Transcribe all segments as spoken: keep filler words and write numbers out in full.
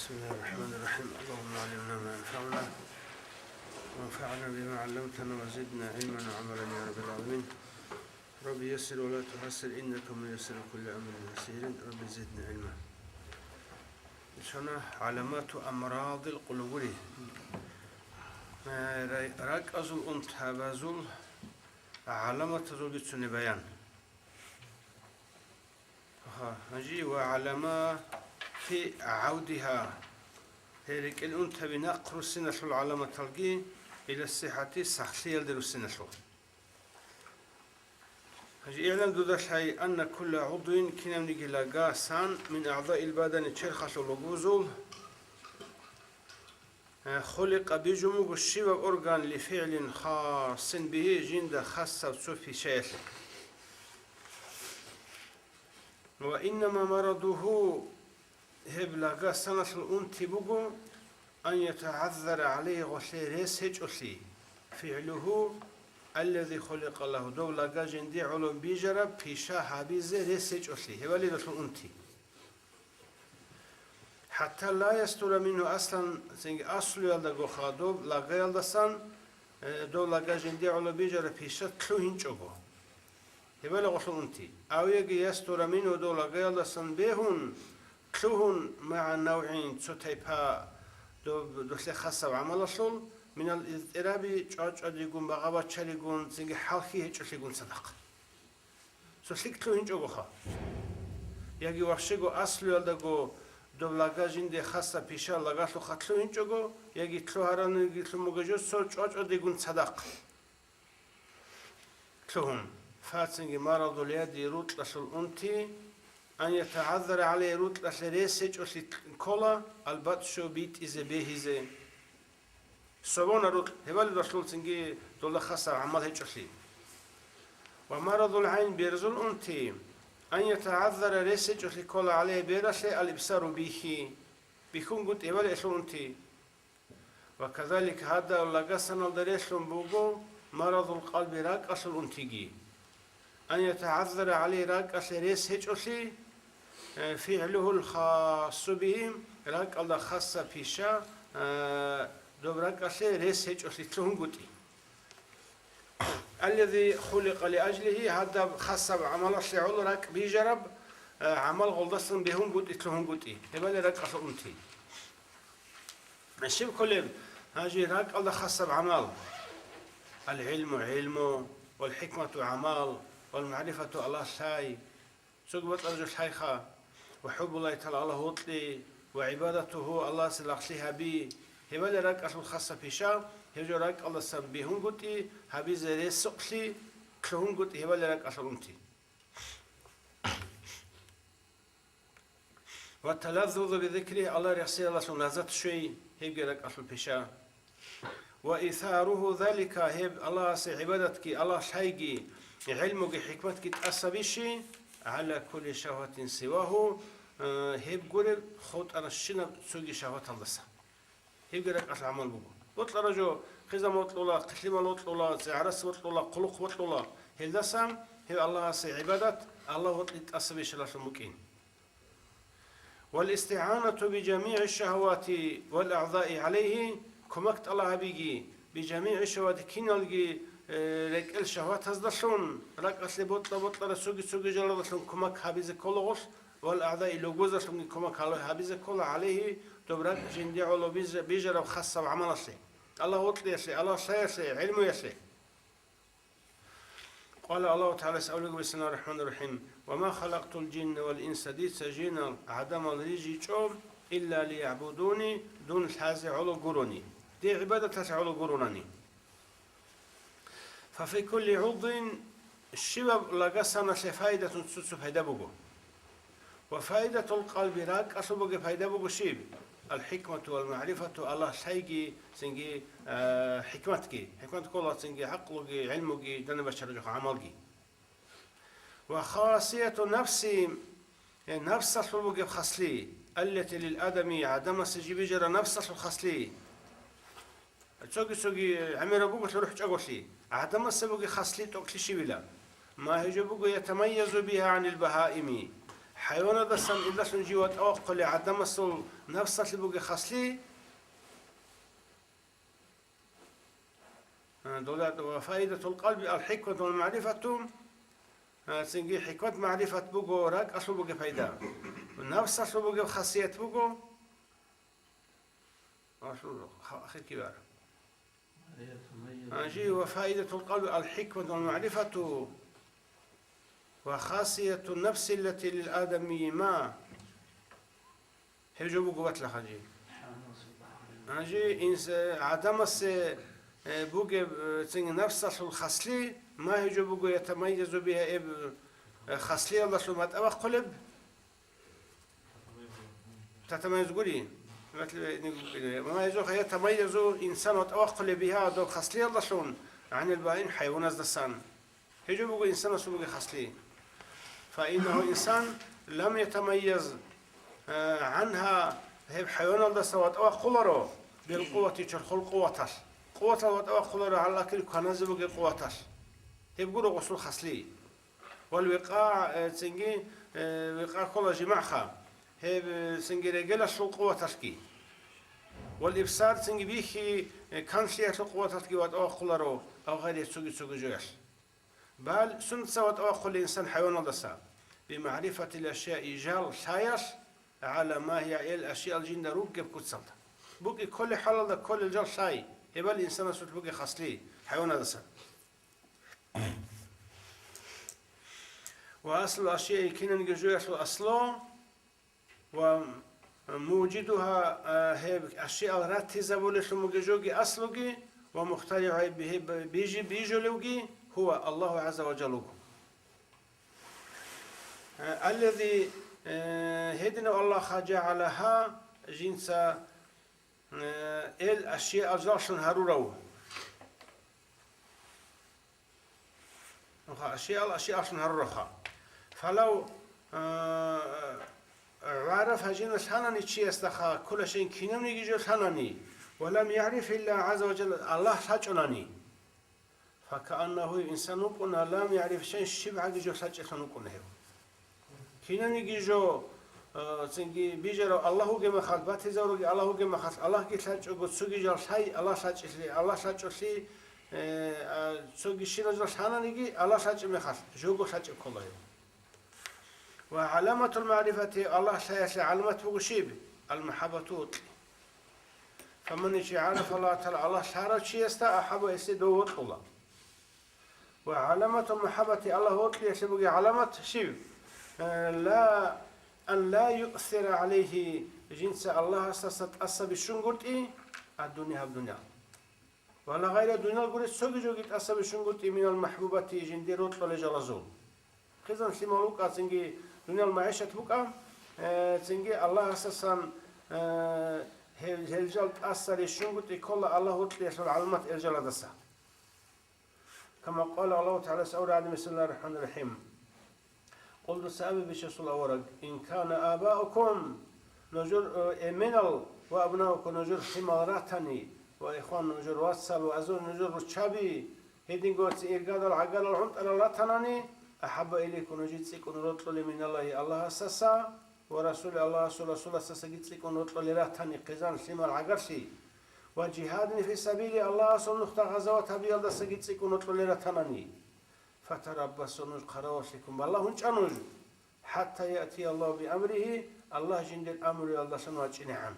بسم الله الرحمن الرحيم. اللهم علمنا ما ينفعنا وانفعنا بما علمتنا وزدنا علما وعملا يا رب العالمين. رب يسر ولا تعسر إنك ميسر كل أمر يسير. رب زدنا علما. Ишана гӀаламату амрадил къулубури. Э, ра-, ракӀазул унтабазул гӀаламатазул бицунеб баян. Аха, гьанже ва гӀаламати гӀавдигьа. Гьей рекӀел унтаби нахъ руссиналъул гӀаламаталги, ила сихӀати сахлъиялде руссиналъул. Гьанже игӀлам дуда лъай, анна кулла гӀудвин кинабниги лага сан мин агӀзаил бадани черхалъул лугбузул, Э, хуликъа бижун буго щиваб орган лифигӀлин хасин бигьи жинда хасаб цо пишаялъе. Ва иннама марадуху гьеб лагасаналъул унти буго, ан ятагӀаззара гӀалайгьи гъолъе рес гьечӀолъи, фигӀлуху аллази хуликъа лагьу дов лага жинде гӀоло бижараб пиша гьабизе рес гьечӀолъи, гьебалидалъул унти. ХӀатта ла ясдура мингьу аслан, цинги аслуялдаго хадуб лагаялдасан, э, дов лага жинде гӀоло бижараб пиша лъугьинчӀого. Гьебала гъолъул унти. Ав яги ясдура мингьу дов лагаялдасан бегьун, лъугьун магӀа навгӀин цо тайпа доб-, долъе хасаб гӀамалалъул, минал изтӀираби чӀвачӀвадигун, багъа-бачаригун, цинги хӀалхьи гьечӀолъигун цадахъ. Цо лъикӀ лъугьинчӀогоха. Яги вахщего аслуялдаго доб лага жинде хасаб пиша лагалъухъа лъугьинчӀого, яги лъугьараниги лъун буго жо цо чӀвачӀвадигун цадахъ лъугьун. Фацинги марадул яди рукьалъул унти, ан ятагӀаззара гӀалайгьи рукьалъе рес гьечӀолъи ккола, албатӀ що битӀизе бегьизе. Собона рукь, гьебали ралъулцинги дола хасаб гӀамал гьечӀолъи. Ва марадул гӀайн берзул унти, ан ятагӀаззара рес гьечӀолъи ккола гӀалайгьи бералъе ал-ибсару бихьи, бихьунгутӀи гьебали элъул унти. Ва казалик гьадаб лагасаналда релълъун буго марадул къалби ракӀалъул унтиги. Ан ятагӀаззара гӀалайгьи ракӀалъе рес гьечӀолъи, э, фигӀлугьул хассу бигьи, ракӀалда хасаб пиша, э, доб ракӀалъе рес гьечӀолъи лъугьунгутӀи. Аллази хуликъа лиажлигьи, гьадаб хасаб гӀамалалъе гӀоло ракӀ бижараб, э, гӀамал гъолдасан бегьунгутӀи лъугьунгутӀи, гьебали ракӀалъул унти. Щиб кколеб гьанже ракӀалда хасаб гӀамал? Ал-гӀилму гӀилму, вал-хӀикмату гӀамал, вал-магӀрифату Аллагь лъай, цоги бокьараб жо лъайха, ва хӀуббуллагьи тагӀала Аллагь вокьи, ва гӀибадатугьу Аллагьасе лагълъи гьаби, гьебали ракӀалъул хасаб пиша, гьеб жо ракӀалдасан бегьунгутӀи, гьабизе ресукълъи, лъугьунгутӀи гьебали ракӀалъул унти. Ва талаззузу бизикри, Аллагь рехсиялдалъун лаззат щвей, гьебги ракӀалъул пиша. Ва исаругьу залика, гьеб Аллагьасе гӀибадатги, Аллагь лъайги, гӀилмуги, хӀикматги тӀаса бищи, гӀала кулли шагьватин сивагьу, э, гьеб гуреб хутӀаращинаб цоги шагьваталдаса. Гьебги ракӀалъ гӀамал буго. Бокьараб жо, хъизан бокьула, хъилъимал бокьула, цӀигӀарас бокьула, хъулухъ бокьула. Гьелдасан гьев Аллагьасе гӀибадат, Аллагь вокьи тӀаса бищаралъун букӀин. Вал истигӀанату би жамигӀи шагьавати вал агӀзаи гӀалайгьи, кумак тӀалаб гьабиги, би жамигӀи шагьавати киналги, э, рекӀел шагьватаздалъун, ракӀалъе бокьа-бокьараб цоги-цоги жалаздалъун кумак гьабизе кколагъулъ, вал агӀзаи лугбузалъунги кумак гьабизе ккола гӀалайгьи, доб ракӀ жинде гӀоло биз-, бижараб хасаб гӀамалалъе, Аллагь вокьиялъе, Аллагь лъаялъе, гӀилмуялъе. Къала Аллагьу ТагӀалас абулеб буго, бисмиллагьир рахӀманир рахӀим, «Ва ма халакътул жинна вал инса», дица жинал, гӀадамал рижичӀо, «илла лиягӀбудуни», дун лъазе гӀоло гурони, дие гӀибадаталъе гӀоло гуронани. Фафи кулли гӀудвин, щибаб лагасаналъе файдатун цо-цо пайда буго. Ва файдатул къалби, ракӀалъул бугеб пайда буго щиб? Ал-хӀикмату вал магӀрифату, Аллагь лъайги, цинги, а, хӀикматги. ХӀикмат ккола цинги гӀакълуги, гӀилмуги, дана бачараб жоха гӀамалги. Ва хасияту нафси, э, нафсалъул бугеб хасли, аллати лил адами, гӀадамасе жиб бижараб нафсалъул хасли. Цоги-цоги гӀемераб буго рухӀчӀаголъи, гӀадамасе бугеб хасли тӀокӀлъи щибила. Ма гьеб жо буго ятамайязу бигьа гӀанил багьаими. ХӀайванадасан илдалъун жив ватӀа вахъулев гӀадамасул нафсалъе бугеб хаслъи, а, дола-, ва фаидатул къалби ал-хӀикмату вал магӀрифату, а, цинги хӀикмат магӀрифат буго, ракӀалъул бугеб пайда. Нафсалъул бугеб хасият буго, ахир кибар. Гьанже ва фаидатул къалби ал-хӀикмату вал магӀрифату ва хасияту нафсиллати лил адамии ма. Гьеб жо буго батла гьанже. Гьанже инс-, гӀадамасе, э, бугеб, э, цинги нафсалъул хаслъи, ма гьеб жо буго ятамайязу бигьа эб, э, хаслъиялдалъун батӀа бахъулеб. Татамайяз гури. Ва гьезухъа я тамайязу инсан ватӀа вахъулеб бигьа доб хаслиялдалъун, гӀанил багьим хӀайваназдасан. Гьеб жо буго инсанасул бугеб хаслъи. Фаиннагьу инсан лам ятамайяз, э, гӀангьа, гьеб хӀайваналдаса ватӀа вахъуларо, бил къувати чорхол къуваталъ. Къуваталъ ватӀа вахъуларо гьалакил кваназе бугеб къуваталъ. Гьеб гуро гъосул хаслъи. Вал викъа, э, цинги, э, викъа ккола жимагӀха, гьеб, э, цинги регелалъул къуваталъги. Вал ибсар цинги бихьи, э, канлъиялъул къуваталъги ватӀа вахъуларо, ав гъайри цоги-цоги жоялъ. Бал сунца ватӀа вахъули инсан хӀайваналдаса, бимагӀрифатил ашяи жал лъаялъ, гӀала ма гьия ил ашиял жинда ругеб куцалда. БукӀи кколеб хӀалалда кколел жал лъай, гьебал инсанасулъ бугеб хаслъи хӀайваналдаса. Ва аслу ашияи кинабниги жоялъул аслу, ва мужидугьа, а, гьеб ашиял ратизабулелъун бугеб жоги аслуги, ва мухтаригӀу гьеб, гьеб бижи-, бижулевги гьува Аллагьу гӀазза ва жалла вуго. А, аллази, э, гьединав Аллагьха жагӀалагьа жинца, э, ил ашиял жаллъун гьарурав. Нуха ашиял ашиялъун гьарураха. Фалав, а, гӀараф гьажина лъанани чиясдаха, кколашин кинавниги жо лъанани, ва лам ягӀриф илла гӀазза ва жалла, Аллагь лъачӀунани, факааннагьу инсан вукӀуна лам ягӀриф шайъан, щибгӀаги жо лъачӀелъун вукӀуна гьев. Кинавниги жо, э, цинги бижарав Аллагь вугеб мехалъ, батизавурги Аллагь вугеб мехалъ, Аллагьги лъачӀого, цоги жал лъай, Аллагь лъачӀелъи, Аллагь лъачӀолъи, э, а, цоги щинал жал лъананиги, Аллагь лъачӀеб мехалъ, жого лъачӀеб ккола гьев. Ва гӀаламатул магӀрифати, Аллагь лъаялъе гӀаламат буго щиб? Ал-махӀаббату, вокьи. Фаман чи гӀарафа Аллагь тагӀала, Аллагь лъарав чиясда ахӀабба, гьесие дов вокьула. Ва гӀаламатул махӀаббати, Аллагь вокьиялъе бугеб гӀаламат щиб? Э, ла, ан ла юъсира гӀалайгьи, жинца Аллагьасдаса тӀаса бищунгутӀи, ад-дунья, гьаб дунья. Ва ла гъайра, дуниял гуреб цоги жоги тӀаса бищунгутӀи, минал махӀбубати, жиндир рокьулел жалазул. Хъизан лъимал вукӀа, цинги дуниял магӀишат букӀа, э, цинги Аллагьасдасан, э, гьел, гьел жал тӀаса рищунгутӀи ккола Аллагь вокьиялъул гӀаламат гьел жалаздаса. Кама къала Аллагьу тагӀала, аварагас абуна, бисмиллагьир рахӀманир рахӀим. Къул, дуца абе, бичасул авараг, ин кана абаукум, нужер, э, эменал, ва абнаукум, нужер лъимал ратани, ва ихван, нужер вацал, ва азур, нужер руччаби, гьединго цин иргадал, гӀагарал, гӀунтӀарал ратанани, ахӀабба илайкум, нужее цӀикӀкӀун рокьулел, миналлагьи, Аллагьасдаса, ва расули, Аллагьасул расуласдасаги цӀикӀкӀун рокьулел ратани, хъизан лъимал гӀагарлъи, ва жигьадин фи сабили, Аллагьасул нухда гъазават гьабиялдасаги цӀикӀкӀун рокьулел ратанани. Фатараббасу, нуж хъаравуллъиккун балагьун чӀа нуж, хӀатта яътияллагьу биамригьи, Аллагь жиндир амруялдалъун вачӀинегӀан.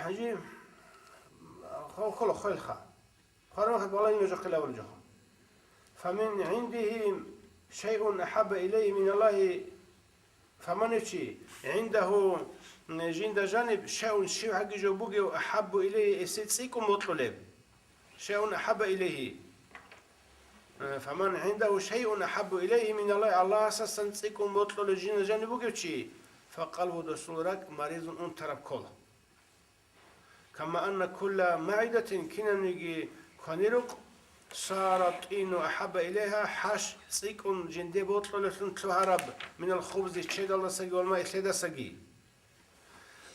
Гьанже хо-, хо-, хвелха. Хваравахъе балагьун нужехъе абулеб жо. Фаман гӀиндагьу шайъун ахӀабба илайгьи миналлагьи, фаман чи, гӀиндагьу, жинда жаниб, шайъун, щибгӀаги жо бугев, ахӀабба илайгьи, гьесие цӀикӀкӀун бокьулеб. Шайъун ахӀабба илайгьи. Э, фаман гӀиндагьу шайъун ахӀабба илайгьи миналлагьи, Аллагьасдасан цӀикӀкӀун бокьулев жинда жаниб бугев чи, факъалбугьу, досул ракӀ маризун унтараб ккола. Кама анна кулла магӀидатин, кинабниги кванирукъ, сара тӀину ахӀабба илайгьа, хӀащ цӀикӀкӀун жинде бокьулевлъун лъугьараб, минал хубзи, чедалдасаги, вал маи, лъедасаги.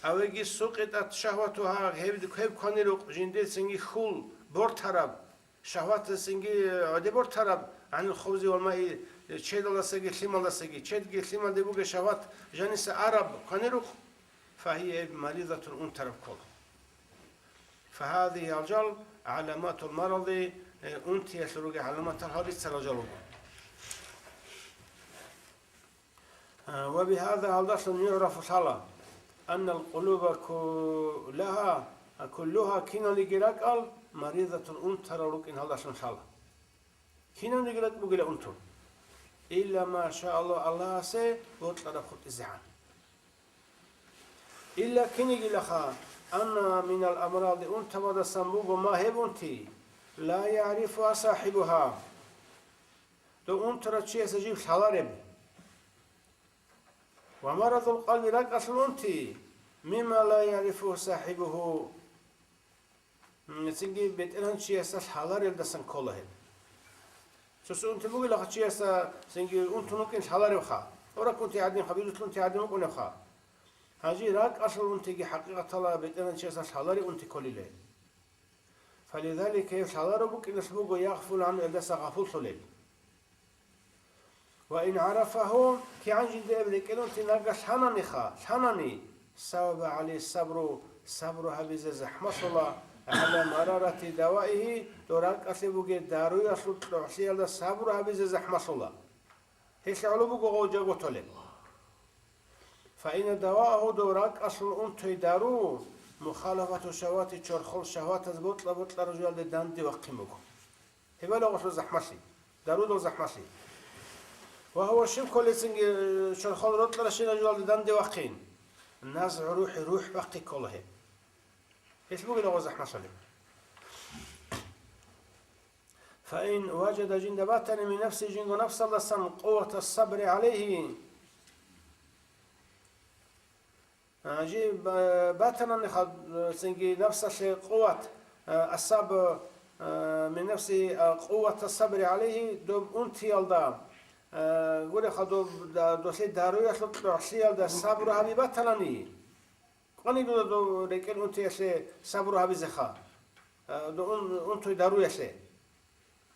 Авеги сукъитӀат шагьватугьа, гьеб, гьеб кванирукъ жиндецинги хьул бортараб, шагьватацинги гӀоде бортараб, гӀанил хубзи вал маи, чедалдасаги лъималдасаги, чедги лъималде бугеб шагьват жаниса араб кванирухъ, фагьия маридатун унтараб ккола. Фагьадигьи алжал гӀаламатул маради, э, унтиялъул ругел гӀаламатал гьал рицарал жал руго. Э, ва бигьаза гьалдалъун югӀрафу лъала, аннал къулуба куллагьа, куллугьа киналниги ракӀал маридатун унтарал рукӀин гьалдалъун лъала. Киналниги ракӀ бугила унтун. Илла ма ша Аллагь, Аллагьасе бокьараб хутӀизегӀан. Илла кинигилаха, анна минал амради унтабаздасан буго ма гьеб унти, ла ягӀрифугьа сахӀибугьа. Дов унтарав чиясда жиб лъалареб. Ва марадул къалби ракӀалъул унти, мимма ла ягӀрифугьу сахӀибугьу. М, цинги бетӀергьан чиясда лъаларелдасан ккола гьеб. Цо-цо унти бугилаха чиясда цинги унтун вукӀин лъаларевха. Орак унти гӀадинха, бирулъ унти гӀадин вукӀуневха. Гьанже ракӀалъул унтиги хӀакъикъаталда бетӀергьан чиясда лъалареб унти кколила гьеб. Фализалика гьеб лъалареб букӀиналъ буго ягъфулу гӀанху, гьелдаса гъафуллъулел. Ва ин гӀарафагьу, кигӀан жинда гьеб рекӀел унти нагагь лъананиха, лъанани, сагӀуба гӀалайгьи сабру, сабру гьабизе захӀмалъула, гӀала марарати даваигьи, дов ракӀалъе бугеб даруялъул кьогӀлъиялда сабру гьабизе захӀмалъула. Гьелъ гӀоло буго гъов жагьуталеб. Фаинна даваагьу, дов ракӀалъул унтуй дару, мухалафату шагьвати, чорхол шагьватаз бокьа-бокьараб жоялде данде вахъин буго. Гьеб гьале гъолъул захӀмалъи, дарудул захӀмалъи. Ва гьува щиб кколецинги чорхол рокьарабщинаб жоялде данде вахъин, назгӀу рухӀи, рухӀ бахъи ккола гьеб. Гьелъ бугила гъо захӀмалъали. Фаин важада, жинда батани, мин нафси, жинго нафсалдасан, къувата сабри гӀалайгьи. А, жи ба-, батанани хал-, цинги нафсалъе къуват, а, асаб, а, мин нафси, а, къувата сабри гӀалайгьи, доб унтиялда, а, гуреха доб, да-, долъе даруялъул кьогӀлъиялда сабру гьаби батанани. Кьани дуда дов рекӀел унтиялъе сабру гьабизеха, а, дов ун-, унтуй даруялъе.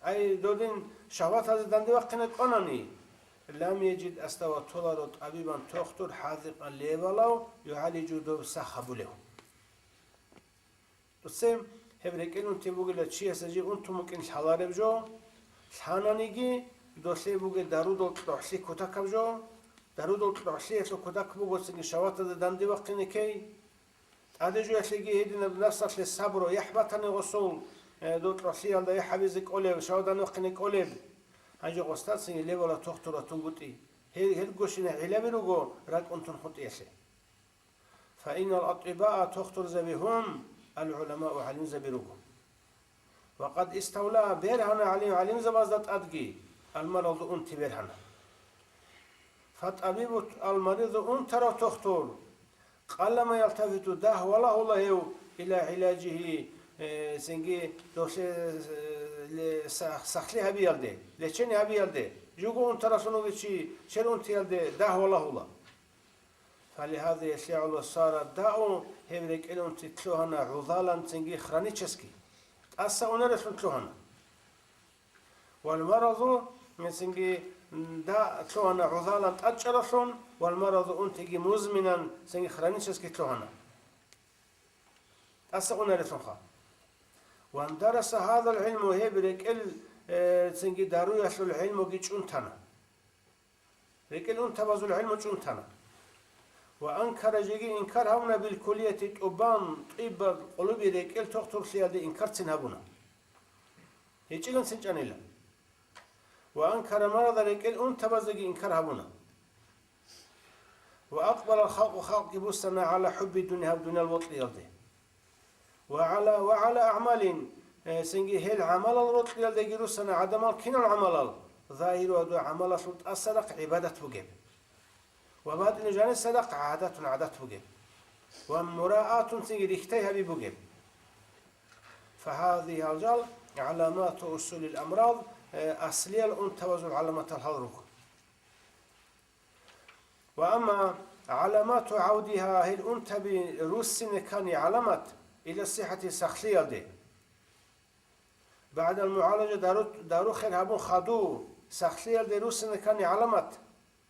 Ай, додин шагьватазе данде вахъине кӀванани, лам яжид, асда ва толаро тӀабибан, тохтур, хӀазикъан, левалав, югӀалижу, доб сах гьабулев. Цебе гьеб рекӀел унти бугила чиясда жиб унтун букӀин лъалареб жо, лъананиги, долъе бугеб дарудул кьогӀлъи кутакаб жо, дарудул кьогӀлъиялъул кутак буго цинги шагьватазе данде вахъине ккей. ТӀаде жоялъеги гьединаб нафсалъе сабру, яхӀ батани гъосул, э, докьулъиялда яхӀ гьабизе кӀолеб, шагьват данде вахъине кӀолеб. Гьанже гъосда цинги левалав тохтур ратунгутӀи. Гьел, гьелгощинал гӀиллаби руго ракӀ унтун хутӀиялъе. Фаиннал атӀиббаа, тохтурзаби, гьум ал-гӀуламау, гӀалимзаби руго. Ва къад иставла, бергьана гӀалим-, гӀалимзабазда тӀадги, алмараду, унти бергьана. ФатӀабибу ал-мариду, унтарав тохтур, къаллама ялтафиту, дагь валагьула гьев, ила гӀилажигьи, э, цинги долъе, э, ле-, сах-, сахлъи гьабиялде, лечение гьабиялде, жуго унтаралъун вугев чи чер унтиялде дагь валагьула. Фалигьаза, гьелъ гӀоло, сара дау, гьеб рекӀел унти лъугьана гӀудалан, цинги хронически, тӀаса унаралъун лъугьана. Вал маразу, цинги да лъугьана гӀудалан, тӀадчӀаралъун, вал маразу, унтиги музминан, цинги хронически лъугьана. ТӀаса унаралъунха. Вандараса гьазал гӀилму, гьеб рекӀел, э, цинги даруялъул гӀилмуги чӀунтана. РекӀел унтабазул гӀилму чӀунтана. Ва анкара, жеги инкар гьабуна, билкуллияти, тӀубан, тӀиббал къулуби, рекӀел тохтурлъиялде инкарцин гьабуна. ГьечӀиланцин чӀанила. Ва анкара марада, рекӀел унтабаздаги инкар гьабуна. Ва акъбала халкъу, халкъги буссана гӀала хӀубби дунья, гьаб дуниял бокьиялде. Ва гӀала, ва гӀала агӀмалин, э, цинги гьел гӀамалал рокьиялдаги руссана гӀадамал кинал гӀамалал, загьиругьа, дов гӀамалалъул тӀасарахъ гӀибадат бугеб. Ва батӀину, жанисарахъ гӀадатун гӀадат бугеб. Ва мураатун, цинги рихьдай гьаби бугеб. Фагьазигьи гьал жал гӀаламату усулил амрад, э, аслиял унтабазул гӀаламатал гьал руго. Ва амма гӀаламату гӀавдигьа, гьел унтаби руссине ккани гӀаламат, ила сихӀати, сахлъиялде. БагӀдал мугӀалажа, дару, дару хер гьабун хадув, сахлъиялде руссине ккани гӀаламат,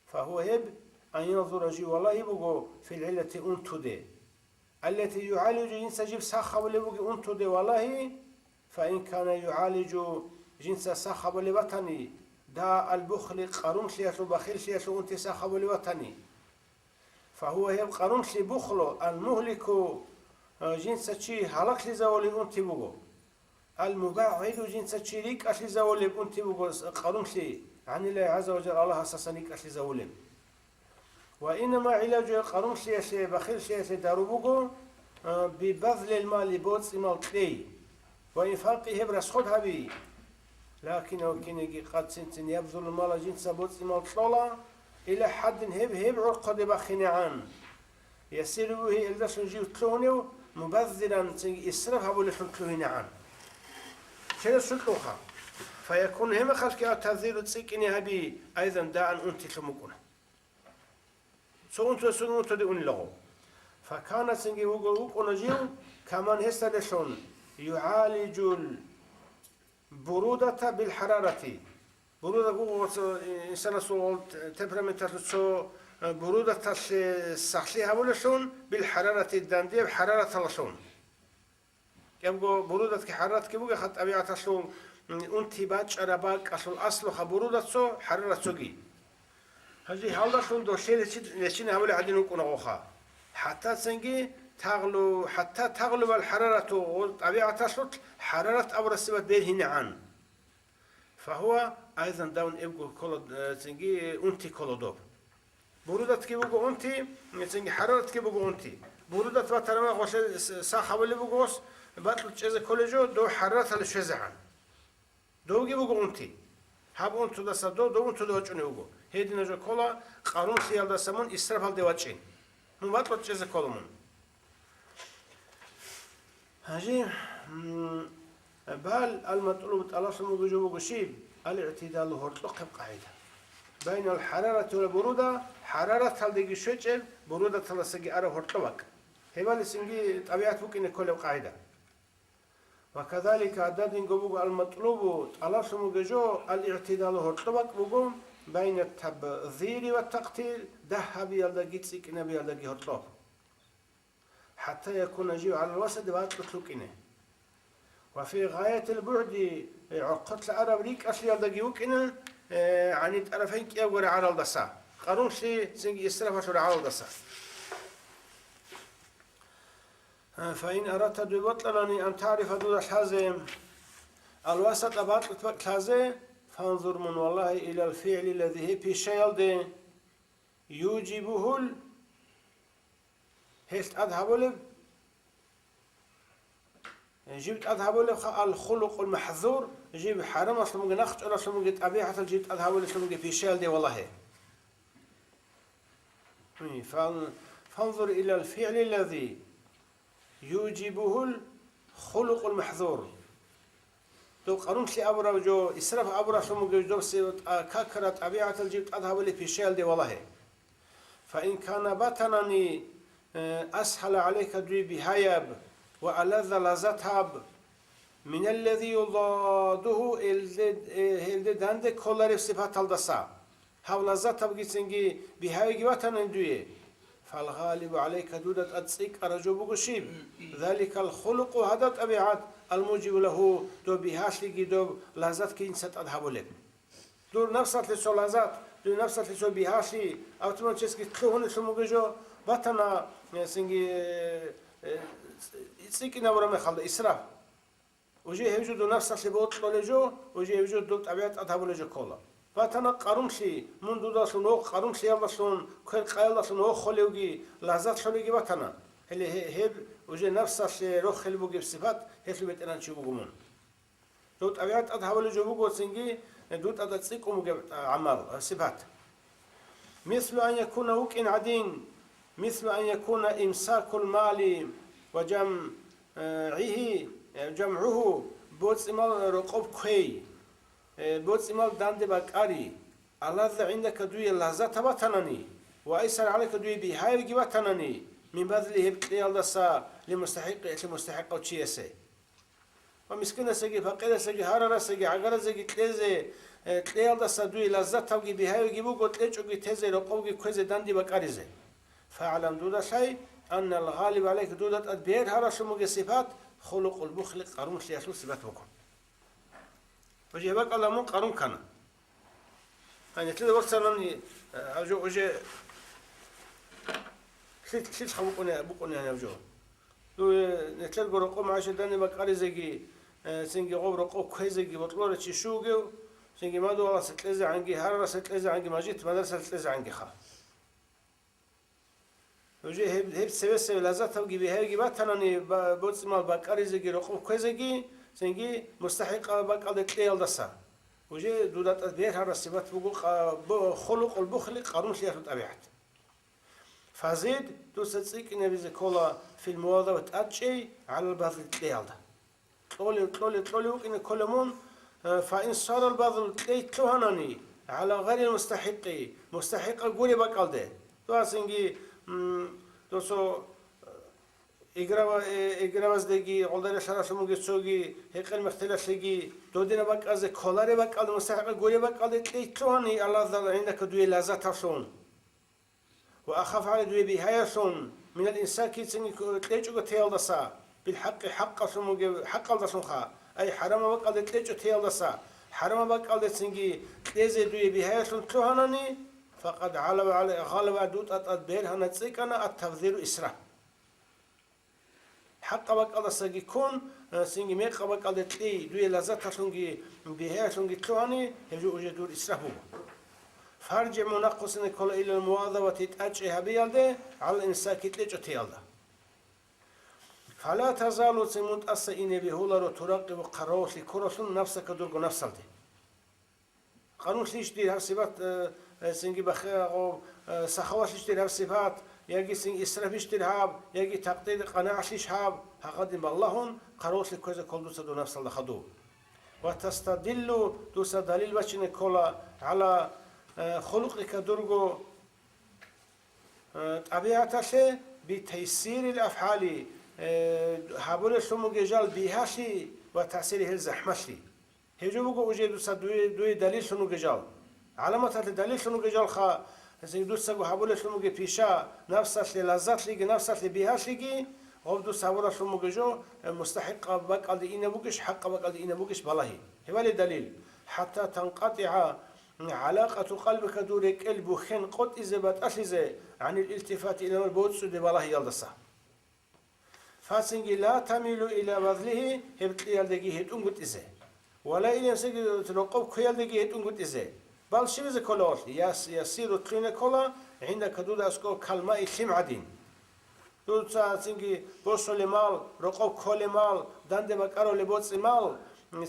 фагьува гьеб, ан янзура жив валагьи буго фил гӀиллати унтуде. Аллати югӀалижу жинца жиб сах гьабулеб буги унтуде валагьи, фа ин кана югӀалижу жинца сах гьабулеб батани, да албухли къарумлъиялъул бахиллъиялъул унти сах гьабулеб батани. Фагьува гьеб къарумлъи бухлу, ал-мугьлику, жинца чи гьалаклъизавулеб унти буго. Ал-мубагӀиду жинца чи рикӀкӀалъизавулеб унти буго къарумлъи, гӀаниллагьи гӀазза ва жалла Аллагьасдасан рикӀкӀалъизавулеб. Ва инама гӀилажу къарумлъиялъе, бахиллъиялъе дару буго, бибазлил мали боцӀи-мал кьей. Ва инфакъи гьеб расход гьаби. Лакин гьав кинеги къад цин-цин ябзулул мала жинца боцӀи-мал кьола, ила хӀаддин гьеб гьеб гӀорхъаде бахинегӀан. Ясиру гьелдалъун жив лъугьунев мубаззиран цинги исраф гьабулелъун лъугьинегӀан. Чиясулъулха. Фаякун гьемахалъги ат-тазиру цӀикӀкӀине гьаби айзан даан унтилъун букӀуна. Цо унтуялъ цо унтуде унилаго. Факана цинги вуго вукӀуна жив, каман гьесдалелъун, югӀалижул бурудата бил хӀарарати. Буруда буго цо, э, инсанасул гъол те-, темпераменталъул цо, э, бурудаталъе сахлъи гьабулелъун, бил хӀарарати дандияб хӀарараталалъун. Кьебго бурудатги хӀараратги бугеха тӀабигӀаталъул, м, унти бачӀараб бакӀалъул аслуха бурудацо хӀараратцоги. Гьанже гьалдалъун долъе речи-, речине гьабулеб гӀадин вукӀуна гъоха. ХӀатта цинги тагълу-, хӀатта тагълубал хӀарарату, тӀабигӀаталъулъ хӀарарат абурасебат бергьинегӀан. Фагьуа айзан давун эбго ккола, э, цинги унти ккола доб. Бурудатги буго унти, цинги хӀараратги буго унти. Бурудат батарама гъолъе с-, сах гьабулеб буго ос, бакьулъ чӀезе кколей жо, дов хӀарараталде щвезегӀан. Довги буго унти. Гьаб унтудаса дов, дов унтуде вачӀунев вуго. Гьедина жо ккола, къарумлъиялдаса мун исрафалде вачӀин. Мун бакьулъ чӀезе ккола мун. Гьанже, м, бал ал-матлуб тӀалаблъун буго жо буго щиб? Ал-игӀтидалу гьоркьохъеб къагӀида. Байнал хӀарарати вал буруда, хӀарараталдеги щвечӀеб, бурудаталдасаги араб гьоркьоб бакӀ. Гьебали цинги тӀабигӀат букӀине кколеб къагӀида. Ва казалика гьададинго буго ал-матлубу тӀалаблъун буго жо ал-игӀтидалу гьоркьоб бакӀ буго, байна табзири ва тактил, дагь гьабиялдаги цӀикӀкӀинабиялдаги гьоркьоб. ХӀатта якуна жив гӀалал васади бакьулъ вукӀине. Ва фи гъаятил бугӀди, э, гӀорхъолъа араб рикӀкӀалъиялдаги вукӀине, э, гӀани тӀарафайн кӀиябго рагӀалалдаса, къарумлъи цинги исрафалъул рагӀалалдаса. Э, фаин аратта дуе бокьанани ан таърифа дуда лъазе, алвасатӀа бакьулъ бакӀ лъазе, фанзур мун валлагьи илал фигӀли лази гьеб пишаялде, южибугьул, гьелъ тӀад гьабулеб, жиб тӀад гьабулебха ал-хулукъул махзур, жиб хӀарамалъун бугеб, нахъчӀваралъун бугеб, тӀабигӀаталъ жиб тӀад гьабулелъун бугеб пишаялде валагье. Фан-, фанзур илал фигӀли лази южибугьул хулукъул махзур. Доб къарумлъи абураб жо, исраф абуралъун бугеб доб се-, тӀа-, какараб тӀабигӀаталъ жиб тӀад гьабулеб пишаялде валагье. Фаин кана батанани, э, асхӀала гӀалайка дуе бигьаяб ва алазза лаззатаб, миналлази юдаддугьу, элде, э, гьелде данде кколареб сипаталдаса. Гьав лаззатабгицинги бигьаябги батанани дуе. Фалгъалибу гӀалайка, дуда тӀад цӀикӀкӀараб жо буго щиб? Заликал хулукъу, гьадаб тӀабигӀат, алмужибу лагьу, доб бигьалъиги доб лаззатги жинца тӀад гьабулеб. Дур напсалъе цо лаззат, дур напсалъе цо бигьалъи, автоматически лъугьунелъун буго жо, батана, э, цинги, э, э, цӀикӀкӀинабураб мехалда исраф. Уже гьев жо дун напсалъе бокьулеб жо, уже гьев жо дун тӀабигӀат тӀад гьабулеб жо ккола. Батана къарумлъи, мун дудалъун вохъ къарумлъиялдалъун, квер къаялдалъун вохъулевги, лаззат лъолевги батана. Гьеле гье-, гьеб уже напсалъе рохел бугеб сипат, гьелъул бетӀеран чи вуго мун. Дун тӀабигӀат тӀад гьабулеб жо буго цинги, дун тӀада цӀикӀкӀун бугеб, а, гӀамал, а, сипат. Мислу ан якуна, вукӀин гӀадин, мислу ан якуна имсакул мали ва жам-, э, гӀигьи, э, жамгӀугьу, боцӀи-мал рокъоб кквей, э, боцӀи-мал данде бакӀари, алазза гӀиндака дуе лаззатаб батанани, ва айсар гӀалайка дуе бигьаябги батанани, мин базли гьеб кьеялдаса ли мустахӀикъи, ли мустахӀикъав чиясе. Ва мискинасеги, пакъирасеги, гьарарасеги, гӀагаразеги кьезе, э, кьеялдаса дуе лаззатабги бигьаябги буго кьечӀого тезе, рокъовги кквезе, данде бакӀаризе. ФагӀлам, дуда лъай, аннал гъалиб гӀалайк, дуда тӀад бергьаралъун бугеб сипат, хулукъул бухли, къарумлъиялъул сипат буго. Уже гьеб бакӀалда мун къарум ккана. Гьанже нилъеда вацанани, э, гьаб жо уже лъи-, лъилъха букӀуни, букӀуни гьаниб жо. Ду, э, нилъерго рокъов магӀишалде данде бакӀаризеги, э, цинги гъоб рокъов кквезеги бокьуларев чи щив вугев, цинги мадугьаласе кьезегӀанги, гьарарасда кьезегӀанги, мажгит-мадрасалъ кьезегӀангиха. Нужее гьеб, гьеб цевесев лаззатабги бигьаябги батанани, ба-, боцӀи-мал бакӀаризеги рокъов кквезеги, цинги мустахӀикъаб бакӀалде кьеялдаса. Уже дуда тӀад бергьараб сипат буго къа-, бо-, хулукъул бухли, къарумлъиялъул тӀабигӀат. Фазид, дуца цӀикӀкӀинабизе ккола, фил мувазабат, тӀадчӀей, гӀалал базли, кьеялда. Кьолев, кьолев, кьолев вукӀине ккола мун, э, фа ин сарал базлу, кьей лъугьанани, гӀала гъайрил мустахӀикъи, мустахӀикъав гуреб бакӀалде. Дугьацинги, м, досо, э, играва-, э, играваздеги, гъолдарелъаралъумуги цоги, гьекъел-мехтелалъеги, додинаб бакӀазе кколареб бакӀалде, мустахӀикъав гуреб бакӀалде кьей лъугьани, Аллагьзал гӀиндака дуе лаззаталъун. Ва ахаф гӀалай, дуе бигьаялъун, минал имсаки, цинги кьечӀого теялдаса, билхӀакъи, хӀакъалъун бугеб, хӀакъалдалъунха, ай хӀарамаб бакӀалде кьечӀо теялдаса, хӀарамаб бакӀалде цинги кьезе дуе бигьаялъун лъугьанани, факъад гӀалава гӀалай, гъалава, дуда тӀад бергьана, цӀикӀкӀана ат-табзиру, исраф. ХӀакъаб бакӀалдасаги ккун, э, цинги мекъаб бакӀалде кьей, дуе лаззаталъунги бигьаялъунги лъугьани, гьеб жо уже дур исраф буго. ФаржигӀ, мун рахъусине ккола, илал мувазабати, тӀадчӀей гьабиялде, гӀалал имсаки, кьечӀо теялда. Фала тазалу, цин мун тӀаса ине бегьуларо, туракъибу, хъаравуллъи ккуралъун, нафсака, дурго нафсалде. Къарумлъищ дир гьаб сипат, э, э, цинги бахи-, агъо, э, сахаватлъищ дир гьаб сипат, яги цин исрафищ дир гьаб, яги такъдир къанагӀалъищ гьаб, гьагъадин балагьун, хъаравуллъи кквезе ккола дуца дун напсалда хадуб. Ва тастадиллу, дуца далил бачине ккола, гӀала, э, хулукъика, дурго, э, тӀабигӀаталъе, битайсирил афгӀали, э, гьабулелъун бугеб жал бигьалъи ва таъсири, гьел захӀмалъи. Гьеб жо буго уже дуца дуе, дуе далиллъун вугел жал. ГӀаламаталъе далиллъун вугел жалха, гьесие дуцаго гьабулелъун бугеб пиша, напсалъе лаззатлъиги, напсалъе бигьалъиги, гъоб дуца гьабуралъун бугеб жо, э, мустахӀикъаб бакӀалде инаб бугищ, хӀакъаб бакӀалде инаб бугищ балагьи. Гьебали далил. ХӀатта танкъатӀигӀа гӀалакъату къалбика, дур рекӀел бухьен къотӀизе, батӀалъизе, гӀанил илтифати илал, боцӀуде балагьиялдаса. Фацинги ла тамилу иля базлигьи, гьеб кьеялдеги гьетӀунгутӀизе. Ва ла иля имсакигьи, рокъоб кквеялдеги гьетӀунгутӀизе. Бал щибизе ккола гъолъ? Яс-, ясиру, лъугьине ккола, гӀиндака, дуда аскӀоб, калмаи, лъим гӀадин. Дуца цинги босулеб мал, рокъоб кколеб мал, данде бакӀарулеб боцӀи-мал,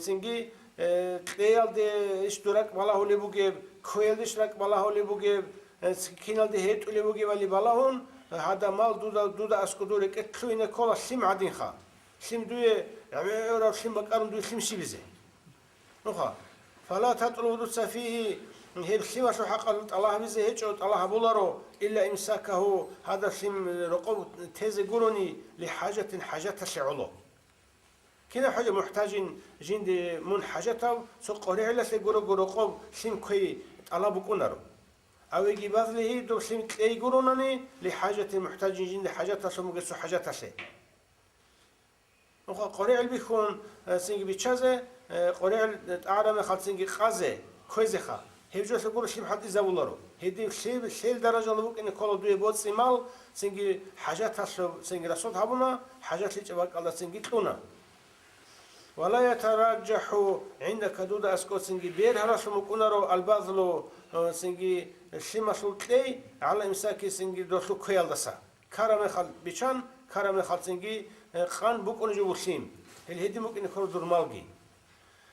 цинги, э, кьеялде иш дур ракӀ балагьулеб бугеб, кквеялде иш ракӀ балагьулеб бугеб, э, ц-, киналде гьетӀулеб бугебали балагьун, гьадаб мал дуда, дуда аскӀоб дур рекӀелъ лъугьине ккола лъим гӀадинха. Лъим дуе, гӀемераб лъим бакӀарун дуе лъим щибизе? Нуха. Фала татлубу, дуца, фигьи, гьеб лъималъул хӀакъалъулъ тӀалаб гьабизе гьечӀо, тӀалаб гьабуларо, илля имсакагьу, гьадаб лъим рокъоб тезе гурони, лихӀажатин, хӀажаталъе гӀоло. Кинаб хӀажат? МухӀтажин, жинде мун хӀажатав, цо къваригӀелалъе гурого рокъоб лъим кквей тӀалаб букӀунаро. Авеги базлигьи, доб лъим кьей гуронани, лихӀажатин, мухӀтажин, жинде хӀажаталъун бугеб цо хӀажаталъе. Нуха къваригӀел бихьун, э, цинги биччазе, э, къваригӀел тӀагӀараб мехалъ цинги къазе, кквезеха. Гьеб жолъа гуро лъим хӀалтӀизабуларо. Гьедин лъел, лъел даражалда букӀине ккола дуе боцӀи-мал, цинги хӀажаталъуб, цинги расход гьабуна, хӀажатлъичӀеб бакӀалда цинги кьуна. Ва ла ятараджахӀу гӀиндака, дуда аскӀоб цинги бергьаралъун букӀунаро, албазлу, э, цинги лъималъул кьей, гӀала имсаки, цинги долъул кквеялдаса. Ккараб мехалъ бичан, ккараб мехалъ цинги, э, къан букӀунеб жо буго лъим. Гьел гьедин букӀине ккола дур малги.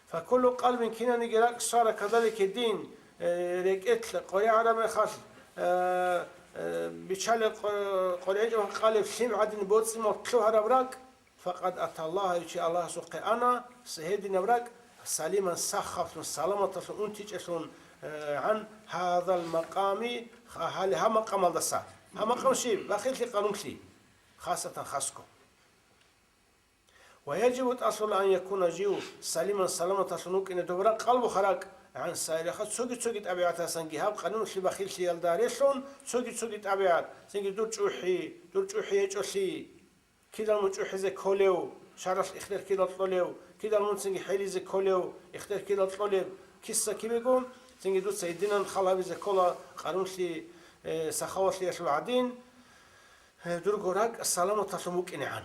Факуллу къалбин, кинаниги ракӀ, сара кадалик, гьедин, э, рекӀелъ къваригӀараб мехалъ, э, э, бичалеб къо-, къваригӀинчӀеб къалеб лъим гӀадин боцӀи-мал лъугьараб ракӀ, факъад аталлагьа, гьев чи Аллагьасухъе ана, с-, гьединаб ракӀ, салиман, сахавлъун, саламаталъун унтичӀелъун, э, гӀан гьадал макъами, ха-, гьале гьаб макъамалдаса. Гьаб макъам щиб? Бахиллъи, къарумлъи. Хасатан, хасго. Ва яжибу, тӀасула, ан якуна, жив салиман, саламаталъун вукӀине доб ракӀ, къалбу, харакь, ГӀан сайраха цоги-цоги тӀабигӀатасанги гьаб къануналъе бахиллъиялда релълъун, цоги-цоги тӀабигӀат, цинги дур чӀухӀи, дур чӀухӀи гьечӀолъи, кидал мун чӀухӀизе кколев, шаргӀалъ ихтияр кидал кьолев, кидал мун цинги хӀелизе кколев, ихтияр кидал кьолеб, киса кибего, цинги дуца гьединан хал гьабизе ккола къануналъе, э, сахаватлъиялъул гӀадин, э, дурго ракӀ саламаталъун букӀинегӀан.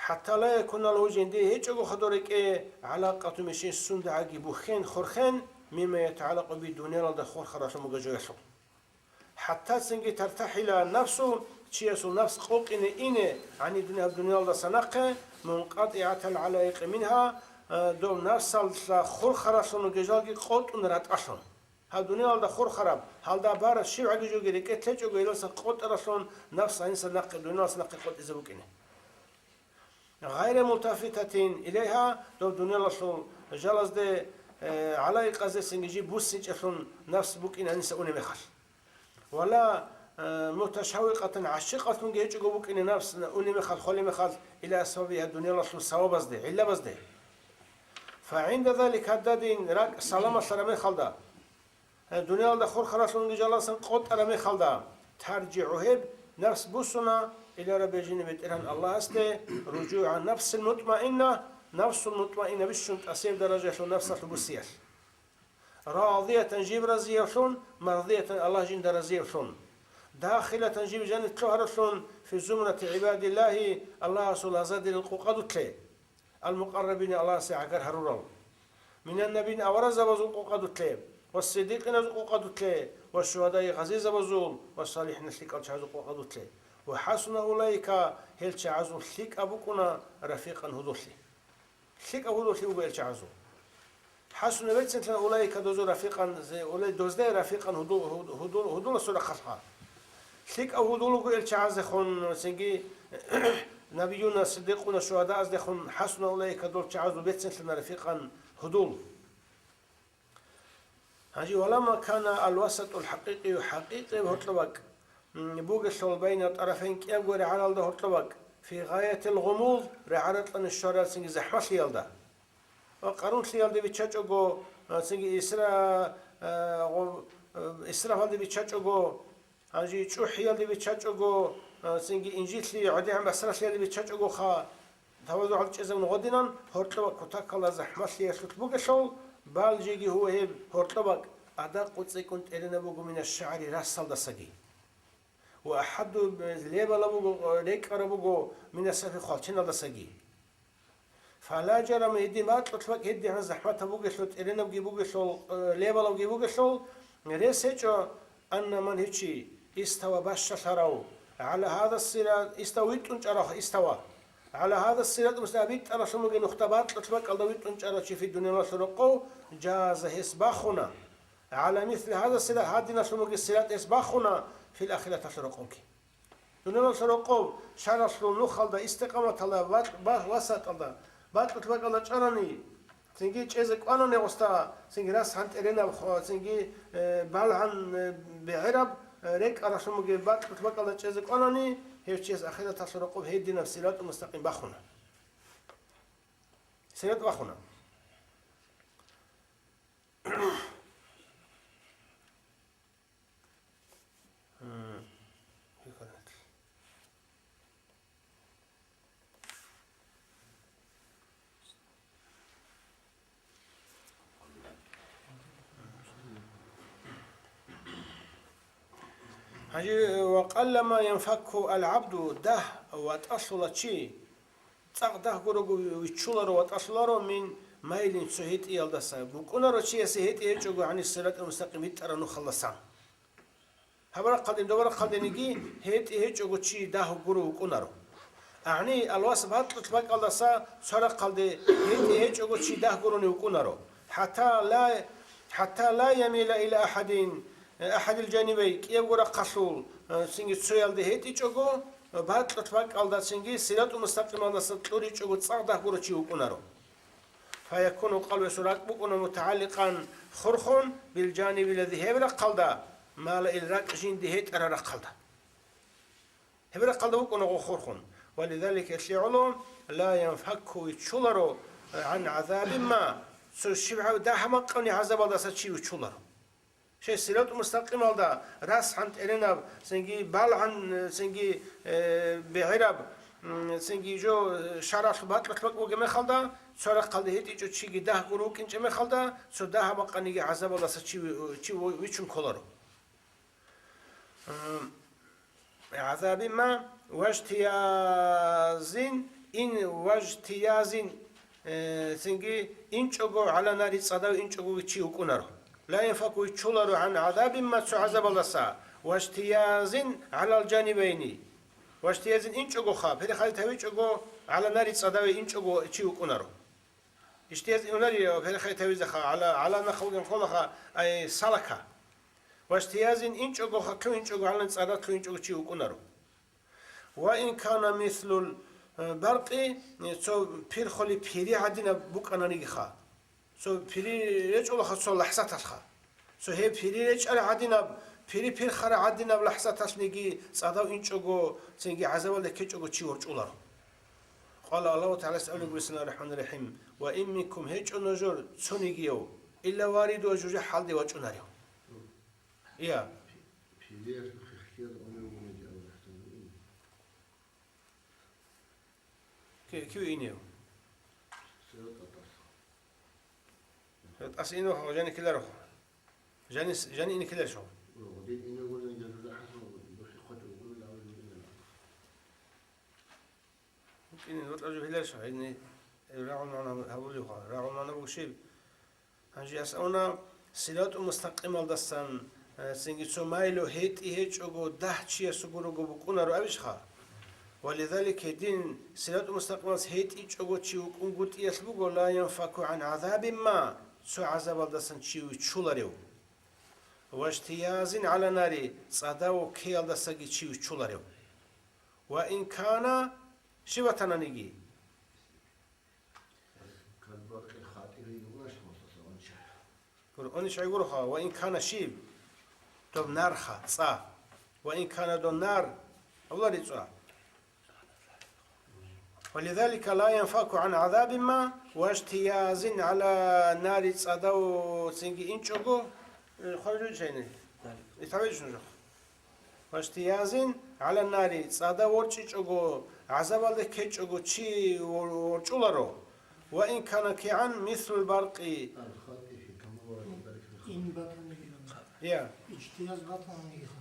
ХӀатта ла якуна лагьу, жиндие гьечӀого хадур рекӀее, гӀалакъату мишин сундагӀаги бухьен, хурхен, мимма ятагӀаллакъу би, дуниялалда хурхаралъун бугеб жоялъул. ХӀатта цинги тартахӀила нафсу, чиясул нафс къокъине ине, гӀани дуния, гьаб дуниялалдаса нахъе, мункъатӀигӀатан гӀала икъи мингьа, э, дов нафсалда хурхаралъун ругел жалги къотӀун ратӀалъун. Гьаб дуниялалда хурхараб, гьалда бараб щибгӀаги жоги рекӀелъ гьечӀого, гьелдаса къотӀаралъун нафс гьаниса нахъе, дуниялалдаса нахъе къотӀизе букӀине. Гъайра мултафитатин илайгьа, доб дуниялалъул жалазде, э, гӀалаикъазесинги жиб буссинчӀелъун нафс букӀине гьаниса унеб мехалъ. Вала, э, муташаввикъатан, гӀащикълъунги гьечӀого букӀине нафс унеб мехалъ, холеб мехалъ, ила асбабигьа, дуниялалъул сабабазде, гӀиллабазде. ФагӀинда залик, гьададин ракӀ саламалъараб мехалда, Гье, дуниялалда хурхаралъунги жаласан къотӀараб мехалда, таржигӀу, гьеб нафс буссуна, ила раббигьа, жинда БетӀергьан Аллагьасде, ружугӀа нафсил мутмаинна, нафсул мутмаинна бищун тӀасеб даражаялъул нафсалъул буссиялъ. Радиятан, жиб разиявлъун, мардиятан, Аллагь жинда разиявлъун. Дахилатан, жиб жанир лъугьаравлъун, фи зумрати гӀибадиллагьи, Аллагьасул лагъзадерил къукъадулъе. Ал-мукъаррабин, Аллагьасе гӀагар гьарурал. Минан-набийин, аварагзабазул къукъадулъе, ва сиддикъиназул къукъадулъе, ва шугьадаи, гъазизабазул, ва салихӀин, лъикӀал чагӀазул къукъадулъе. Ва хӀасуна улаика, гьел чагӀазул лъикӀаб букӀуна, рафикъан, гьудуллъи. ЛъикӀаб гьудуллъи буго гьел чагӀазул. ХӀасуна, берцинлъана, улаика, дозул, рафикъан, зе-, улай-, дозда рафикъан, гьуду-, гьуду-, гьудуласул рахъалъха. ЛъикӀав гьудул вуго гьел чагӀазехун, цинги набиюна, сиддикъуна, шугьадааздехун, хӀасуна улаика, дол чагӀазул берцинлъана рафикъан, гьудул. Гьанже, валамма кана алвасатул хӀакъикъию, хӀакъикъияб гьоркьоб бакӀ, м, бугелъул, байна тарафайн, кӀиябго рагӀалалда гьоркьоб бакӀ, фи гъаятил гъумуд, рагӀа-ракьалде щварал цинги захӀмалъиялда. Ва къарунлъиялде биччачӀого, а, цинги исра-, а, гъу-, а, исрафалде биччачӀого, гьанже чӀухӀиялде биччачӀого, а, цинги инжитлъи гӀодегӀан басралъиялде биччачӀогоха, тавазугӀал чӀезабун гъодинан, гьоркьоб бакӀ кутакалда захӀмалъиялъулъ бугелъул, бал жеги гьуе гьеб гьоркьоб бакӀ, адакъу, цӀикӀкӀун тӀеренаб буго, мина шагӀри, расалдасаги. Ва ахӀадду, лебалаб буго, рекӀараб буго, мина сайфи, хвалченалдасаги. Фала жарама, гьедин бакьулъ бакӀ гьедигӀан захӀматаб бугелъул, тӀеренабги бугелъул, э, лебалабги бугелъул, рес гьечӀо, анна ман, гьев чи, истава, бащалъарав, гӀала гьаза сират, истава, витӀун чӀарав, истава, гӀала гьаза сират, муста, битӀаралъун бугеб нухда бакьулъ бакӀалда витӀун чӀарав чи, фи, дуниялалъул рокъов, жаза, гьес бахуна, гӀала мисли гьаза сират, гьадиналъун бугеб сират гьес бахуна, фил ахираталъул рокъовги. Дуниялалъул рокъов шаргӀалъул нухалда, истикъаматалда, ва-, ва-, васаталда, бакьулъ бакӀалда чӀарани, цинги чӀезе кӀванани гъосда, цинги расгӀан тӀеренаб хо-, цинги, э, балгӀан, э, бегӀераб, э, рекӀаралъун бугеб бакьулъ бакӀалда чӀезе кӀванани, гьев чияс ахираталъул рокъоб гьединаб сиратул мустакъим бахуна. Сират бахуна. Гьанже, ва къаллама янфакку ал-гӀабду, дагь ватӀалъула чи, цӀакъ дагь гурого виччуларо, ватӀалъуларо, мин майлин, цо гьетӀиялдаса. БукӀунаро чиясе гьетӀи гьечӀого, гьаниб сиратӀил мустакъим битӀараб нухалдасан. Гьаб рахъалдин, доб рахъалдиниги гьетӀи гьечӀого чи дагь гуро вукӀунаро. АгӀни, алвас бакьулъ бакӀалдаса цо рахъалде гьетӀи гьечӀого чи дагь гурони вукӀунаро. ХӀатта ла, хӀатта ла ямила ила ахадин, ахадил жанибай, кӀиябго рахъалъул, э, цинги цоялде гьетӀичӀого, бакьулъ бакӀалда цинги сиратӀул мустакъималдаса кьуричӀого цӀакъ дагь гуро чи вукӀунаро. Фаякуну къалбу, гьесул ракӀ букӀуна, мутагӀалликъан, хурхун, билжаниби лази, гьеб рахъалда, мала, ил ракӀ жинди гьетӀараб рахъалда. Гьеб рахъалда букӀуна гъо хурхун. Ва лизалика, гьелъие гӀоло, ла янфакку, виччуларо, гӀан гӀазаби ма, цо щибгӀав дагьа-макъабни гӀазабалдаса чи виччуларо. Щай, сирату мустакъималда расгӀан тӀеренаб, цинги балгӀан, цинги, э, бегӀераб, м, цинги жо, э, шаргӀалъ батӀалъ бакӀ бугеб мехалда, цо рахъалде гьитӀичӀо чиги дагь гуро вукӀинчӀеб мехалда, цо дагьа-макъабниги гӀазабалдаса чи ви-, чи ви-, виччун кколаро. М, гӀазабимма важтиязин ин важтиязин, э, цинги инчӀого гӀала нари цӀадав инчӀого чи вукӀунаро. Ла янфаку виччуларо гӀан гӀазабимма цо гӀазабалдаса, важтиязин гӀалал жанибайни. Важтиязин инчӀогоха, перехадит гьавичӀого гӀала нари цӀадаве инчӀого чи вукӀунаро. Иштияз иунарио перехадит гьавизаха, гӀала, гӀала нахъ вугин холаха, ай, салака. Важтиязин инчӀого, хъуинчӀого, гьалан цӀадалъуинчӀого чи вукӀунаро. Ва ин кана мислул, э, баркъи, э, цо пирхоли пири гӀадинаб букӀананигиха. Цо пири речӀолаха цо лахӀзаталъха. Цо гьеб пири речӀара гӀадинаб, пири пирхара гӀадинаб лахӀзаталъниги цӀадав инчӀого, цинги гӀазабалде ккечӀого чи ворчӀуларо. Къала Аллагьу ТагӀалас абулеб буго, бисмиллагьир рахӀманир рахӀим, ва ин минкум гьечӀо нужер цонигияв, илла варидугьа жужахӀалде вачӀунарев. Ия. Пилер хихьел унев гунаги Аллагьтан ин. Ки-, кив инев? Сираталдаса. Сираталдаса инев ха, жани киларев ха. Жани с-, жани ини киларев ха. Гъодин инев гунаги жужахӀалъун духӀи хъочӀо гунаги Аллагьтан ин. ВукӀине ватӀа жо гьеларищ гьайни рагӀун магӀна гьабулевха? РагӀун магӀна буго щиб? Гьанже асавна, сирату мустакъималдасан, э, цинги цо майлу гьетӀи гьечӀого дагь чиясул гурого букӀунаро абищха? Ва лизалик гьедин сирату мустакъималдас гьетӀичӀого чи вукӀунгутӀиялъ буго, ла янфаку гӀан гӀазабимма, цо гӀазабалдасан чи виччуларев. Важтиязин гӀала нари, цӀадав ккеялдасаги чи виччуларев. Ва ин кана, щив ватананиги. Калбакъи хатӀири юнаш мусаса унча. Гур, унич гӀайгурха, ва ин кана щив? Доб нарха, цӀа. Ва ин кана доб нар, Аллагь рицӀа. Ва лизалика ла янфаку гӀан гӀазабимма, важтиязин гӀала нари цӀадав цинги инчӀого, э, хвалжу чайни. Итавичун жо. Вашти язин гӀала нари, цӀада ворчӀичӀого, гӀазабалде ккечӀого чи вор-, ворчӀуларо. Ва ин кана кигӀан мислул баркъи. Ин батанигилан. Я. Иштияз батанигиха.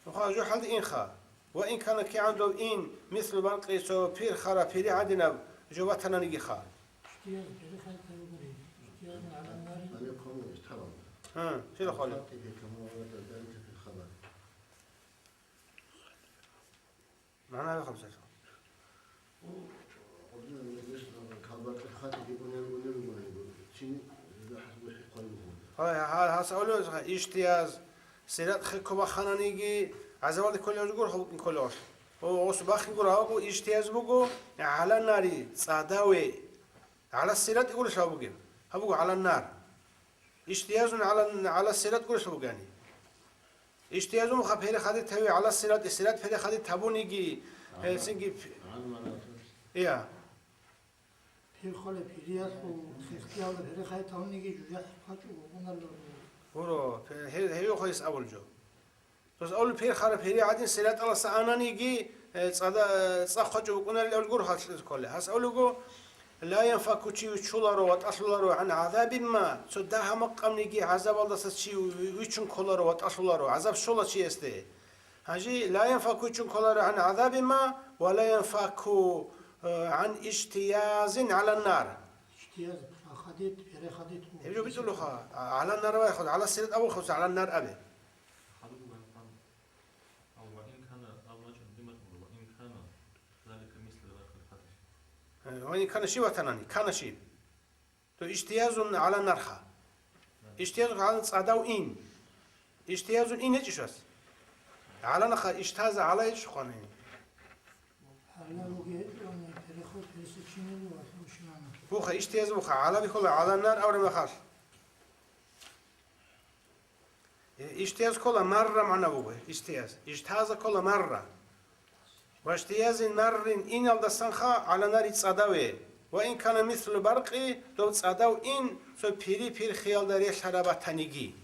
Нуха жо хӀалда инха. Ва ин кана кигӀан дов ин мислул баркъи, цо пир хара пири гӀадинаб жо ватананигиха. Иштияз пири хай тавгури. Иштияз гӀала нари. Али хъуну исталан. Гьа, чила хъвали? Хатиби кама варада далика фил хабар. МагӀна гьаб хамсалъ. Гьа, гьа, гьас авлуз, гьа, иштияз, сират хикку бахананиги, гӀазавалде кколев гур, халкъ кколев. О, ос бахин гур, гьаб иштияз буго, гӀала нари, цӀадаве. ГӀала сират гурищ гьаб бугеб? Гьаб буго гӀала нар. Иштиязун гӀала, гӀала сират гурищ бугани? Иштиязун ха перехадит гьави гӀала сират, сират перехадит гьабуниги, э, цинги, я. Пирхола пириялъул хехтиялда перехадит гьабуниги жужахӀ хъачӀу гьугьуналла. Гуро, пе-, гье-, гьев хойс абул жо. Дос авлу пер хара пери гӀадин сираталаса ананиги, э, цӀада, э, цӀа хъвачӀо букӀунарил авлугур халкьизе кколе. Гьас авлуго, ла янфаку чи виччуларо ва тӀалъуларо гӀан гӀазабимма, цо дагьа-макъабниги гӀазабалдаса чи ви-, виччун кколаро ва тӀалъуларо, гӀазаб щола чиясде. Гьанжи, ла янфаку виччун кколаро гӀан гӀазабимма ва ла янфаку, э, гӀан иштиязин гӀалан нар. Иштияз, хадит, перехадит. Гьеб жо бицӀулуха, гӀалан нар вай хъуд, гӀала сират абулхъуса, гӀалан нар абе. Хадуб ван хан. Ав ва ин кана, ав начал димат мур, ва ин кана, залика мисла вархил хадис. Э, ва ин кана ши ватанани, кана ши. То иштиязун гӀала нарха. Иштиязун гӀала цӀадав ин. Иштиязун ин гьечӀищ вас? ГӀала наха иштаза гӀала гьечӀ хъвани. Гьала руге, переход пересечения ва мужчинана. Буха, иштияз буха, гӀала бихула, гӀала нар авре махал. Э, иштияз ккола марра магӀна буго, иштияз. Иштаза ккола марра. Ва иштиязин маррин иналдасанха гӀала нари цӀадаве. Ва ин кана мислу баркъи, дов цӀадав ин цо пири пирхиялда релълъараб батаниги.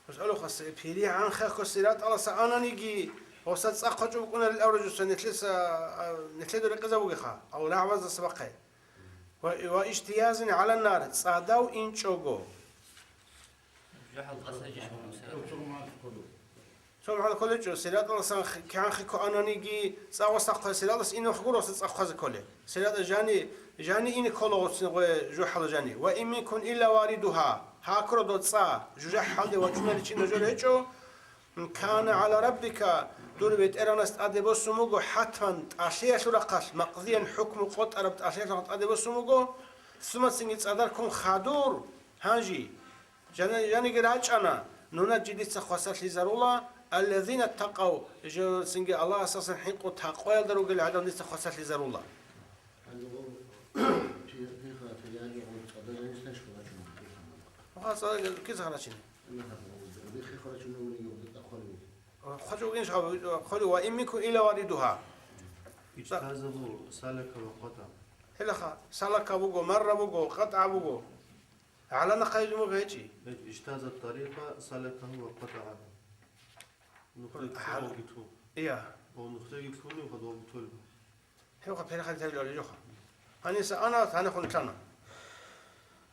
Масалухъас, пири гӀанхъехъо сираталаса ананиги, гъоса цӀа хъвачӀо букӀунарил авружуса нилъеса, а, нилъеда рекъезабугеха, ав рагӀбаздаса бахъе. Ва, ва иштиязин гӀаланнар, цӀадав инчӀого. ЖахӀал тӀаса жишгьун нусарал. Цо магӀна кколечӀо, сираталасан х-, кигӀан хъико ананиги, цӀа гъоса хъвай сираталас инохъ гуро, гъоса цӀа хъвазе кколе. Сиратал жани, жани ине ккола гъоцин гъое жухӀала жани. Ва ин минкум илла варидугьа, гьакура дов цӀа, жужахӀалде вачӀунаричӀин нужер гьечӀо, кана гӀала раббика, дур БетӀергьанас тӀаде босун буго, хӀатман, тӀалъиялъул рахъалъ, макъдиян, хӀукму къотӀараб тӀалъиялъул рахъалъ тӀаде босун буго, сумацинги цӀадар ккун хадур, гьанжи. Жана-, жаниги рачӀана, нунаджи дица хвасарлъизарула, аллазина ттакъав, жо-, цинги Аллагьасдасан хӀинкъун такъваялда ругел гӀадамал дица хвасарлъизарула. Гьанже гъо-, пи-, пихъа, пириялги гъо-, цӀадазанисдаш хварачун. Муха цӀа-, кица харачине? Амма хатӀа гъо-, бихъи харачун гъури гъо-, такъвали. Хъачу гинш хаб-, хъули ва иммику ила варидуха. Ичтазабу салака ва къата. Гьелаха, салака буго, марра буго, къатӀа буго. ГӀалана хъайзуму гьечӀи. Ижтаза тарикъа салакагьу ва къатагьагьу. Нухде Гьал-, кколги ту. Ия. О, нухде кколев хадув бутулба. Гьев ха перехал тайжали жоха. Гьаниса ана, гьана хун чана.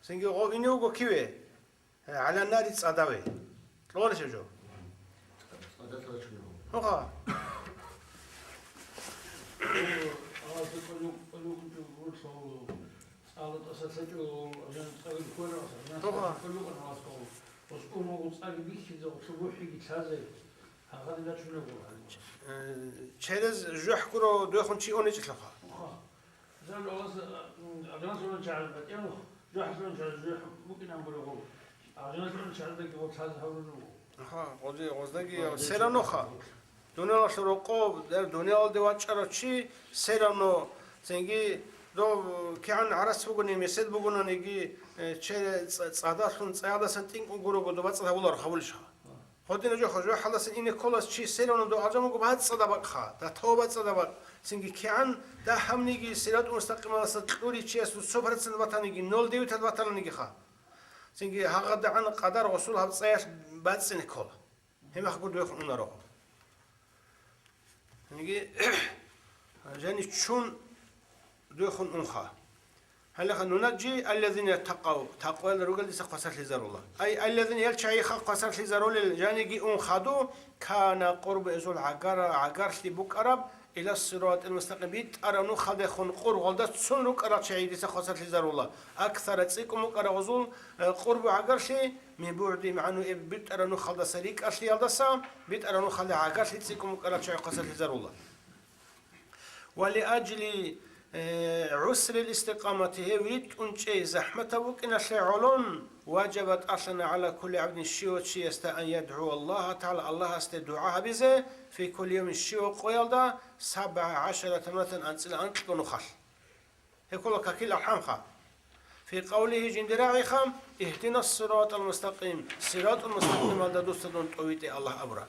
Синги гъо ини уго киве. ГӀаланари цӀадаве. Кьолищ жо? Гьуха. Гьуха. Э, через жухӀ гуро дехун чи уничӀлъаха. Гьуха. Жан Аллагьас, м, алжаналъул чагӀазда кӀел, жужахӀалъул чагӀазда жужахӀ букӀинан гурого, алжаналъул чагӀаздаги гъорлъазе гьаврун руго. Аха, гъози-, гъоздагияв, все равно ха. Дуниялалъул рокъов, дер дуниялалде вачӀарав чи, все равно, цинги, дов кигӀан гӀарац бугони, месед бугонаниги, э, че-, ц-, цӀадалъун, цӀаялдасан тӀинкӀун гурого, доба цӀад гьавуларо, гьавулищха. Гьодина жо хожо хӀаласан ине кколас чи селавна дугӀа жамуго бацӀцӀадаб бакӀха, датао бацӀцӀадаб бакӀ. Цинги кигӀан дагьабниги сиратӀул мустакъималаса кьуричиясул цо процент ватаниги, ноль девять ватананиги ха. Цинги гьагъадагӀан къадар гъосул гьаб цӀаялъ бацӀцӀине ккола. Гьемахъ гурдухъ унарого. Яги, жани чун духун унха. Гьалаха нунаджи аллазина такъав, такъвал ругел дица хвасарлъизарула. Ай аллазина ял чайиха хвасарлъизарулел жаниги унхаду, кана къурбу эзул гӀагара, гӀагарлъи букӀараб, ила сиратил мустакъим, битӀарав нухалдехун къургъалда цун рукӀарал чайи дица хвасарлъизарула. Аксара цӀикӀкӀун букӀарав гъузул, э, къурбу гӀагарлъи, Мин бугӀди, магӀну, э, битӀараб нухалдаса, рикӀкӀалъиялдаса, битӀараб нухалда гӀагарлъи цӀикӀкӀун букӀарал чагӀи хвасарлъизарула. Ва лиажли, э, гӀусрил истикъамати, гьев ритӀун чӀей захӀматаб букӀиналъе гӀолон, важаба, тӀалъана, гӀала кулли гӀабдин, щивав чиясда, ан ядгӀуа Аллагьа тагӀала, Аллагьасде дугӀа гьабизе, фи кулли явмин, щивав къоялда, сабгӀа гӀашарата марратан, анцӀила анкьго нухалъ. Гьекъула какил алхӀамха. Фи къавлигьи, жинди рагӀиха, «Игьдинас сиратал мустакъим», сиратул мустакъималда дуца дун тӀовитӀе Аллагь абура.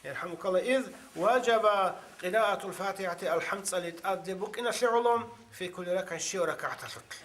ЯрхӀамукалла, из важаба къираатул фатихӀати, алхӀам цӀали тӀаде букӀиналъе гӀоло, фи кулли ракан, щив ракагӀаталъулъ.